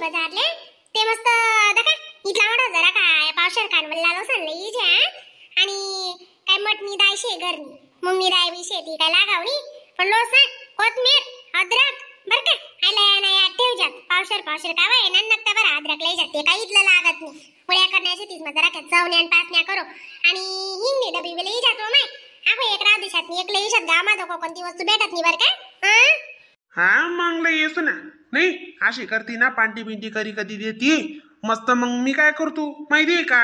बाजारले ते मस्त दका इथला मोठा जरा काय पावशेर कानवल्ला लोसन लई जे आणि काय मटणी दाय शे घरनी मुंगनी दाय बी शेती काय लागावणी पण लोसन कोथमीर अद्रक बर का आयला ना या ठेव जात पावशेर पावशेर काय वाय नन्नकता बरं अद्रक लई जाते काय इथलं लागत नाही वड्या करण्याची तीच मग जरा काय चवण्या आणि पाचण्या करो आणि हिंगणी डबी बी लई जातो माय आपण एक राव दिशात एक लई जात गावात कोणती वस्तू भेटत नाही बरं का. हा मग लई येसू ना नाही अशी करती ना पांटी बिंटी करी कधी देती मस्त. मग मी काय करतो माहिती आहे का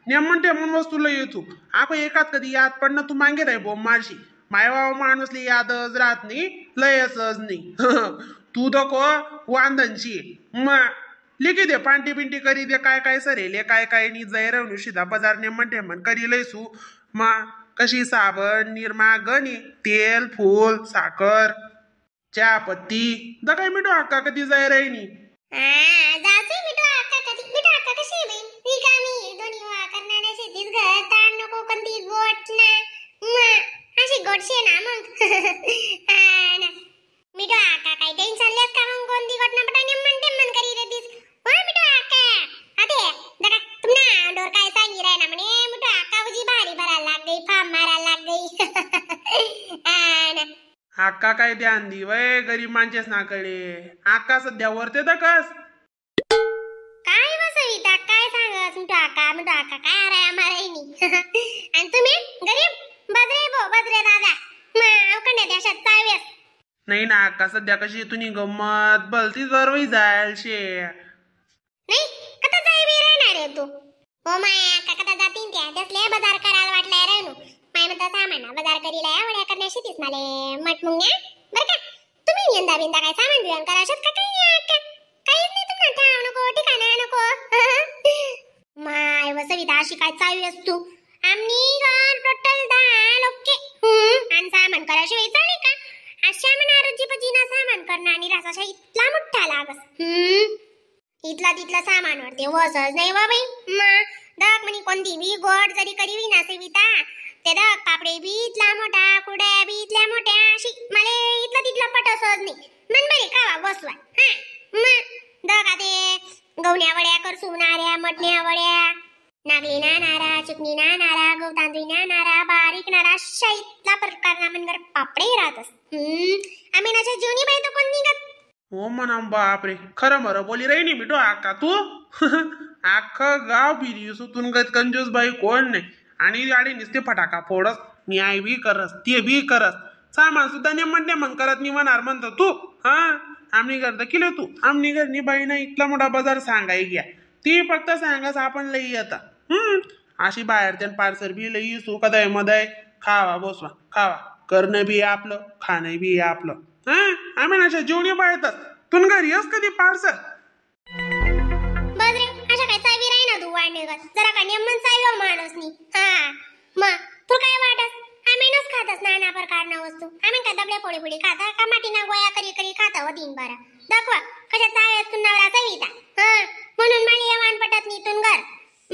नेमन टेमन वस्तू लई येतो आपण एकात कधी याद पडणं तू मागे राही बोम मारशी मायवा माणूसली यादच राहत नाही लयच नाही. तू दको वांदनशी मग लिखी दे पांटी बिंटी करी दे काय काय सरेले काय काय नाही जाय राहून शिदा बाजार नेमन टेमन करी लयसू मग कशी साबण निरमा गणी तेल फूल साखर चहा पत्ती the काय मिठो अक्का कधी जाय राहिनी. जासे मिठो अक्का कधी मिठो अक्का कशी आहे बाई रिकामी दोन्ही वा करणाऱ्या शेतीत घर ताण नको कोणती गोट ना मग अशी गोटशी ना मग. हा ना मिठो अक्का काय टेन्शन लेस का मग कोणती गोट ना पटा नेमन टेमन करी देतीस वा मिठो अक्का आते दका तुमना डोर काय सांगी राय ना म्हणे मिठो अक्का उजी भारी भरायला लाग गई फार्म मारायला लाग गई. हा ना आक्का काय ध्यान दी वय गरीब माणसेस ना कडे आक्का सध्या वरते दकस काय बसविता काय सांगस मिठो आका मिठो आका काय आराय मारायनी. आणि तुम्ही गरीब बजरे बो बजरे दादा मग अवखंड्या देशात चाव्यास नाही ना आक्का सध्या कशी तुनी गंमत बलती जरवई जायल शे नाही कथा जाई बी राहणार आहे तू हो माया आका कथा जातीन त्या त्यासले बाजार करायला वाटलाय राहणू माय म्हणता सामान बाजार करीला वड्या करण्याशी तीच माले मट मुंग्या बरं का. तुम्ही यंदा बिंदा काय सामान बिवान कराशात का काही नाही आका काहीच नाही तुम्हाला ठाव नको ठिकाणा नको. माय वसविता अशी काय चावी असतो आमनी घर टोटल 10 लोके आणि सामान कराशी वेळ चालेल का अशा म्हणा रोजी पजीना सामान करणं आणि रास अशा इथला मोठा लागस इथला तिथला सामान वरते वसच नाही वा बाई. मग दक म्हणी कोणती बी गोड जरी करीवी ना सेविता ते दक पापडे बी इथला मोठा कुड्या बी इथल्या मोठ्या अशी मला इथला तिथला पटसच नाही मन बरे खावा बसवा. हा मग दक आते गवण्या वड्या करसू नाऱ्या मटण्या वड्या नागली ना नारा चिकनी ना नारा गहू तांदूळ ना नारा बारीक नारा अशा इथला प्रकार ना मनगर पापडे राहतस. आम्ही नाच्या जीवनी बाई तो कोण निघत हो म्हणा बापरे खरं मरं बोली राही मिठो आका तू. अख्खं गाव फिरी सुतून गत कंजूस बाई कोण नाही आणि गाडी नुसते फटाका फोडस मी आई बी करस ते बी करस सामान सुद्धा नेमन नेमन करत नाही म्हणणार म्हणतो तू. हा आमनी घर केलं तू आमनी घरनी बाई ना इथला मोठा बाजार सांगाय घ्या ती फक्त सांगास आपण लई येता. अशी बाहेर त्यान पार्सल बी लई सु कदाय मदाय खावा बसवा खावा करणं बी आपलं खाणं बी आपलं. हा आम्ही अशा जेवणी पाहतात तुन घरी येस कधी पार्सल बजरे अशा काय चावी राही ना तू वाढणे जरा का नेमन चावी हो माणूस नी. हा मग तू काय वाटस आम्ही नस खातस नाना प्रकारना वस्तू आम्ही काय दबड्या पोळी पोळी खाता का माटीना गोया करी करी खाता हो दिन बरा दाखवा कशा चावी असतून नवरा सविता. हा म्हणून मला येवान पटत नाही तुन घर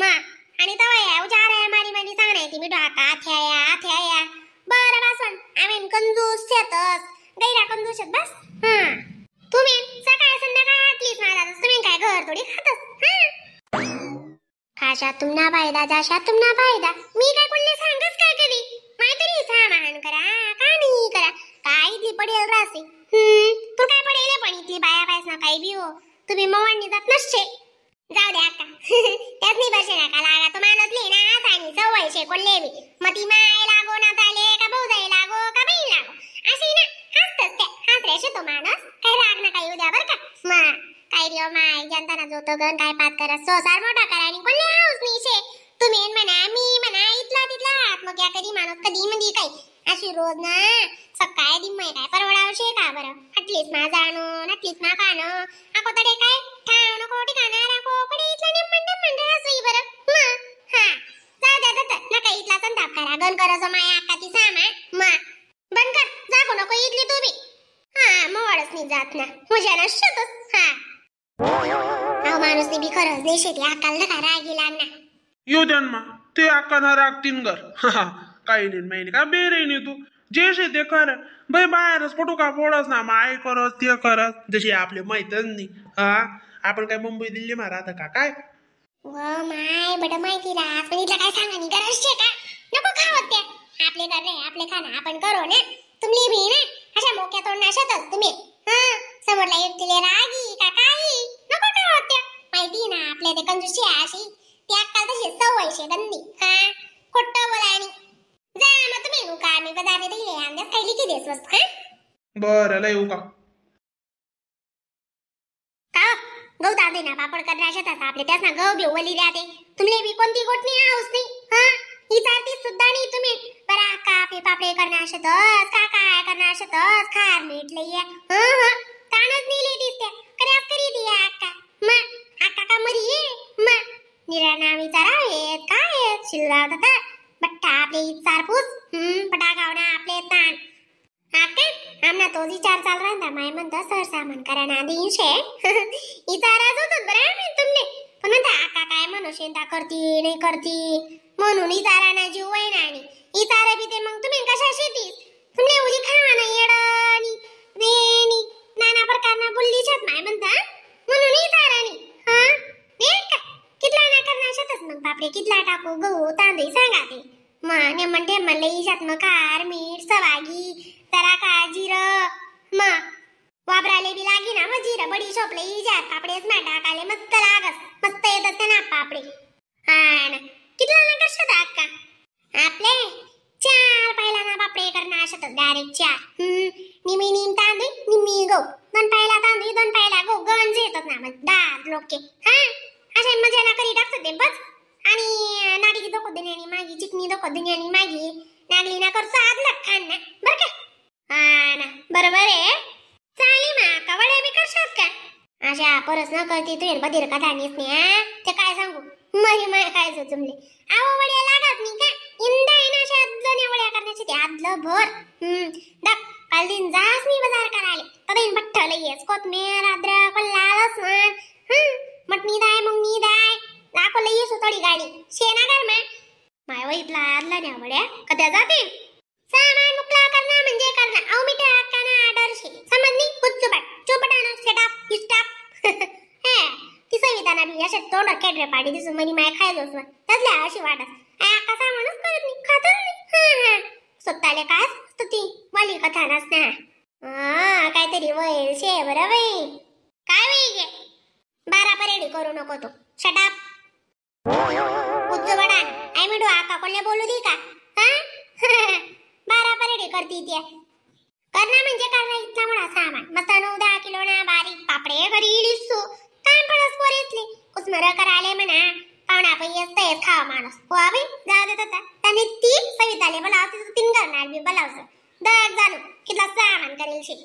मग आणि तवा या उजार आहे मारी मारी सांगणार ती मी ढाका आथ्या आथ्या बरं बासन आम्ही कंजूस शेतस गैरा कंजूस शेत बस. हा तुम्ही सकाळ संध्याकाळ आटलीच माझा तुम्ही काय घर थोडी खातस. हा खाशा तुमना फायदा जाशा तुमना फायदा मी काय कोणले सांगस काय कधी माहिती सामान करा का नाही करा काय इथली पडेल रासे. तू काय पडेल पण इथली बाया बायस ना काही बी हो तुम्ही मवांनी जात नसशे जाऊ द्या अक्का. त्याच नाही बसे नका लागा तो माणूस ले ना आणि सवय शे कोणले बी मग ती माय लागो ना ताले का भाऊ जाई लागो का बहीण लागो अशी ना हसतच त्या हसऱ्याशी तो माणूस काही राग नका येऊ द्या बरं का. मग काय रे माय जनताना जोतो गण काय पात करा सोसार मोठा करा आणि कोणले हाऊस नाही शे तुम्ही म्हणा मी म्हणा इथला तिथला हात मग या कधी माणूस कधी म्हणजे काय अशी रोज ना सकाळी दिम्मय काय परवडावशे का बरं अटलीस मा जाणं अटलीस मा खाणं आको तडे काय ठाव नको ठिकाणा राखो कडे इथला नेमन नेमन राहसोई बरं. मग हा जाऊ द्या जात नका इथला संताप करा गण करसो माया अक्का ती सामान मा बंद कर जागो नको इथली तू बी. हा मवाळच नाही जात ना मजा नसतच. हा अहो माणूस बी खरंच नाही शेती अक्काला नका रागी लागणार येऊ द्या ना ते अक्का ना रागतीन घर. काही नाही माहिती का बेरे नाही तू जे शे ते खरं बाई बाहेरच पटू का फोडस ना माय करस ते करस जशी आपले माहीतच नाही. हा आपण काय मुंबई दिल्ली मा राहता का काय? व माय बड माहिती रास, पण इथलं काय सांगा नाही गरज शे का? नको खावत त्या आपले घर रे, आपले खाणं आपण करू ना. तुम्ही बी ना अशा मोक्या तोंड शेतच तुम्ही. हा समोरला एकटीले रागी का काही नको खावत त्या. माहिती ना आपल्या ते कंजूशी आहे अशी, ती अक्कल तशी सवय शे गंदी. हा खोटं बोलायनी. जा मग तुम्ही येऊ का? मी बजारने दिले अंदाज काही लिखी देस वस्तू. हा बरं लय येऊ का? का गहू तांदूळ ना पापड करणार शेतात आपले, त्यास ना गहू बिऊ वली द्या ते. तुमले बी कोणती गोटणी हाऊस नाही. हा विचारती सुद्धा नाही तुम्ही. बरा का आपले पापडे करणार शेतस का काय करणार शेतस? खार मीठ लई. हा हा ताणच नाही दिसते कर्यास करी दी अक्का. मग अक्का का मरी ये? मग निरा ना विचारा येत काय येत शिलराव दादा बट्टा आपले चार पूस पटा गावना आपले ताण. आका आमना तो विचार चाल राहता माय म्हणता सर सामान करा ना दिनशे इचाराच होतो बरं आम्ही तुमले. पण म्हणता आका काय म्हणू शेंता करती नाही करती म्हणून इचारा ना जीव वय ना. आणि इचारा बी ते मग तुम्ही कशा शेतीस तुमले उदी खावा ना येडणी वेणी नाना प्रकारना बोलली छत माय म्हणता म्हणून इचारा नाही. हा नाही का कितला ना करणार शेतच मग बापरे कितला टाकू गहू तांदूळ सांगा ते. मग नेमन ठेमन लई जात मग खार मीठ सवागी जरा का जिरं मग वापरायला बी लागी ना मग जिरं बडी शोपले जात पापडेच मा टाकाले मस्त लागस मस्त येत असते ना पापडे. हा ना कितला ना करशात अक्का? आपले 4 पायला ना पापडे करणार शेतच डायरेक्ट 4. निमी निम तांदूळ निम्मी गहू 2 पायला तांदूळ 2 पायला गहू गंज येतात ना मग दात लोके. हा अशा मजा ना करी टाकतो ते बस. आणि नागली धोको दुनियानी मागी चिकनी धोको दुनियानी मागी नागली ना करतो आदला खान ना बरं का. हा ना बरोबर आहे. चालेल मा का वड्या बी करशात का? अशा परस न करती तू बधीर कथा नेस नाही. हा ते काय सांगू मरी माय खायचं तुमले. आहो वड्या लागत नाही का? इंदा आहे ना अशा जुन्या वड्या करण्याची ते आदलं भर. दाख काल दिन जास मी बाजार करायला तदेन बठ्ठ लई येस कोथमीर अद्रक लाल लसूण. मटणी दाय मुंगणी दाय दाखव लई येस थोडी गाडी शेना कर मा माय वईतला आदला न्या वड्या कद्या जाते सामान मुकला करणं म्हणजे करणं. अहो मी त्या अक्काना ऑर्डर शे समजनी कुच्चुबाट चुपटाना सेटअप स्टॉप. हे ती सविताना बी अशा तोंडात खेडरे पाडी दिसून म्हणी माय खायलोस मग त्यातल्या अशी वाटत अक्का सामानच करत नाही खातच नाही. हा हा स्वतःला काय असतं ती वाली कथा नस ना. हा काहीतरी वय शे बरं बाई काय बाई गे बारा परेडी करू नको तो शटाप उज्जवडा आई म्हणू आका कोणले बोलू दी का? हा बारा परेडी करती त्या करणं म्हणजे करणं इथला मोठा सामान मस्त 9-10 किलो ना बारीक पापडे घरी लिसू ताण पडस पोरीसले कुसमर करायले म्हणा पाहुणा पै असतंय खावा माणूस हो बाई जाऊ देत होता त्याने ती सविताले बोलावं 3 करणार बी बोलावचं दग जाणू कितला सामान करेल शे.